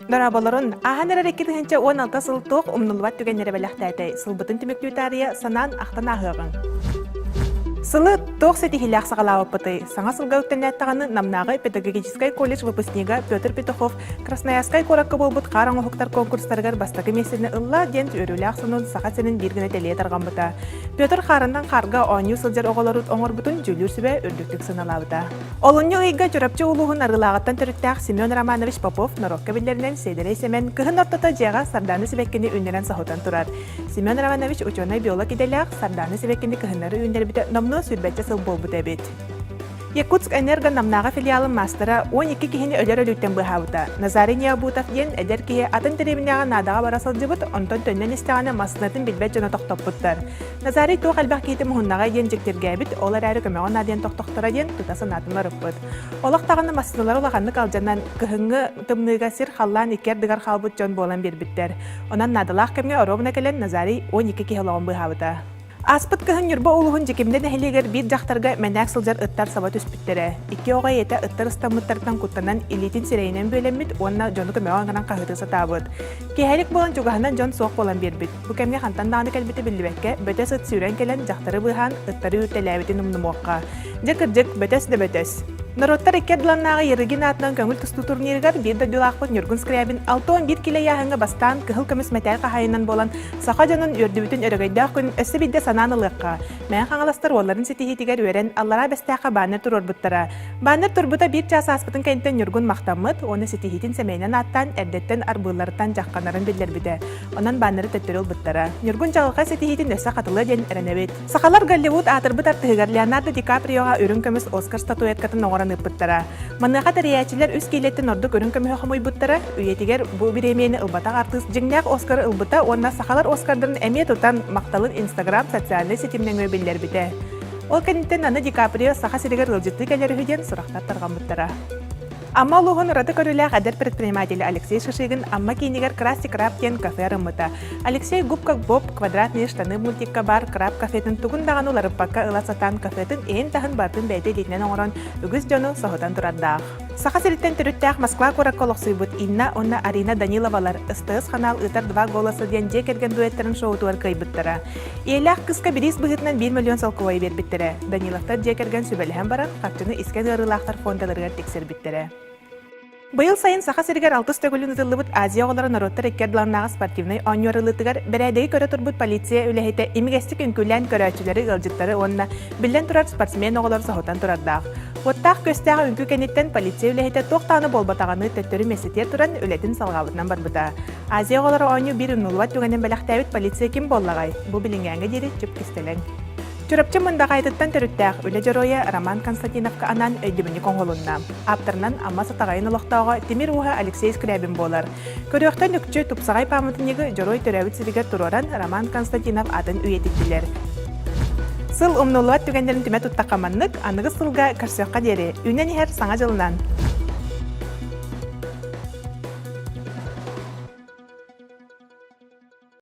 Дорооболорун! Ааһан эрэр 2016 сыл туох умнуллубат түгэннэри бэлэхтээтэй? Сылбытын түмүктүү таарыйа санаан ахтан ааһыаҕыҥ. Сылы туох ситиһиилээх саҕалаабыппытый? Саҥа сылга үктэннээт даҕаны Намнааҕы педагогическай колледж выпускнига Петр Петухов Красноярскай куоракка буолбут хаар оҥоһуктар конкурстарыгар бастакы миэстэни ылла диэн үөрүүлээх сонун Саха сирин биир гына тэлийэ тарҕаммыта. Петр хаарынан хаарга оонньуу сылдьар оҕолору оҥорбутун дьүүллүүр сүбэ үрдүктүк сыаналаабыта. Олунньу ыйга Чурапчы улууһун Арыылааҕыттан төрүттээх Семен Романович Попов норуокка биллэринэн Сиэдэрэй Сэмэн кыһын ортото дьиэҕэ сардаана сибэккини үүннэрэн соһутан турар. Семен Романович учуонай-биолог идэлээх сардаана сибэккини кыһыннары үүннэрбитэ номнуо сүүрбэччэ сыл буолбут эбит. Якутск Энерго Намнааҕы филиалын маастара 12 киһини өлөр өлүүттэн быыһаабыта. Назарий Необутов диэн эдэр киһи атын дэриэбинэҕэ наадаҕа бара сылдьыбыт, онтон төннөн истэҕинэ массыынатын билбэт дьоно тохтоппуттар. Назарий туох элбэх киһити муһуннаҕай диэн дьиктиргээбит, ол эрээри көмөҕө наадыйан тохтохторо диэн тута санаатын уларыппыт. Олох даҕаны массыыналар улаханнык алдьанан, кыһыҥҥы тымныыга сир-халлаан икки ардыгар хаалбыт дьон буолан биэрбиттэр. Онон наадалаах кэмҥэ оруобуна кэлэн Назарий 12 киһи олоҕун быыһаабыта. Ааспыт кыһын Ньурба улууһун Дьикимдэ нэһилиэгэр биир дьахтарга мэнээк сылдьар ыттар саба түспүттэрэ. Икки оҕо ийэтэ ыттар ыстаммыттарыттан куттанан илиитин сирэйинэн бүөлэммит уонна дьону көмөҕө ыҥыран хаһыытыы сатаабыт. Киэһэлик буолан чугаһынан дьон суох буолан биэрбит. Бу кэмҥэ хантан даҕаны кэлбитэ биллибэккэ, бөтөс ыт сүүрэн кэлэн дьахтары быыһаан, ыттары үүртэлээбитин умнумуохха. Дьэ кырдьык, бөтөс да бөтөс. Норуоттар икки ардыларынааҕы Ярыгин аатынан көҥүл тустуу турнирыгар биир дойдулаахпыт Ньургун Скрябин 61 килэ ыйааһыҥҥа бастаан кыһыл көмүс мэтээл хаһаайынан буолан саха дьонун үөрдүбүтүн өрөгөйдөөх күн өссө биирдэ санаан ылыахха. Мэҥэ Хаҥаластар уолларын ситиһиитигэр үөрэн Аллараа Бэстээххэ баннер туруорбуттара. Баннер турбута биир чаас ааспытын кэнниттэн Ньургун махтаммыт уонна ситиһиитин сэмэйинэн ааттаан эрдэттэн арбыылларыттан дьахханарын биллэрбитэ. Онон баннеры төттөрү ылбыттара. Ньургун чаҕылхай ситиһиитин өссө хатылыа диэн эрэнэбит. Сахалар Голливуд аатырбыт артыһыгар Леонардо Ди Каприоҕа үрүҥ көмүс Оскар статуэткатын оҥорон ыыппыттара. Маныаха тэрийээччилэр үс киилэттэн ордук үрүҥ көмүһү хомуйбуттара. Үйэтигэр бу бириэмийэни ылбатах артыыс дьиҥнээх Оскары ылбыта уонна сахалар Оскардарын эмиэ тутан, махталын Инстаграм социальнай ситим нөҥүө биллэрбитэ. Ол кэнниттэн аны Ди Каприо Саха сиригэр ыалдьыттыы кэлэр үһү диэн сурахтар тарҕаммыттара. Амма улууһун ураты көрүүлээх эдэр предприниматель Алексей Шишигин Амма киинигэр Красти Краб диэн кафе арыммыта. Алексей Губка Боб квадратные штаны мультикка баар краб кафетын тугун даҕаны уларыппакка ыла сатаан кафетын иһин-таһын барытын бэйэтэ илиитинэн оҥорон үгүс дьону соһутан турардаах. Саха сириттэн төрүттээх Москва куоракка олохсуйбут Инна уонна Арина Даниловалар СТС ханаал ыытар «Два голоса» диэн дьиэ кэргэн дуэттарын шоутугар кыайбыттара. Ийэлээх кыыска бириис быһыытынан 1 миллион солкуобайы биэрбиттэрэ. Даниловтар дьиэ кэргэн сүбэлэһэн баран, харчыны искэн ыарыылаахтар фондаларыгар тиксэрбиттэрэ. Быйыл сайын Саха сиригэр алтыс төгүлүн ыытыллыбыт Азия оҕолоро норуоттар икки ардыларынааҕы спортивнай оонньуу арыллыытыгар бэрээдэги көрө турбут полиция үлэһитэ имигэстик үҥкүүлээн көрөөччүлэри, ыалдьыттары уонна, биллэн турар, спортсмен оҕолору соһутан турардаах. Уоттаах-күөстээх үҥкүү кэнниттэн полиция үлэһитэ туох даҕаны буолбатаҕыныы төттөрү миэстэтигэр туран үлэтин салҕаабытынан барбыта. Азия оҕолоро оонньуу биир умнуллубат түгэнин бэлэхтээбит полиция ким буоллаҕай? Бу билиҥҥээҥҥэ диэри чып кистэлэҥ. Чурапчы Мындаҕаайытыттан төрүттээх үлэ дьоруойа Роман Константиновка анаан өйдөбүнньүк оҥоһулунна. Ааптарынан Амма Сатаҕайын олохтооҕо тимир ууһа Алексей Скрябин буолар. Көрүөхтэн үкчү тупсаҕай пааматынньыгы дьоруой төрөөбүт сиригэр туруоран Роман Константинов атын үйэтиттилэр. Сыл умнуллубат түгэннэрин түмэ туттахха маннык, аныгы сылга көрсүөххэ диэри, үүнэн иһэр Саҥа дьылынан!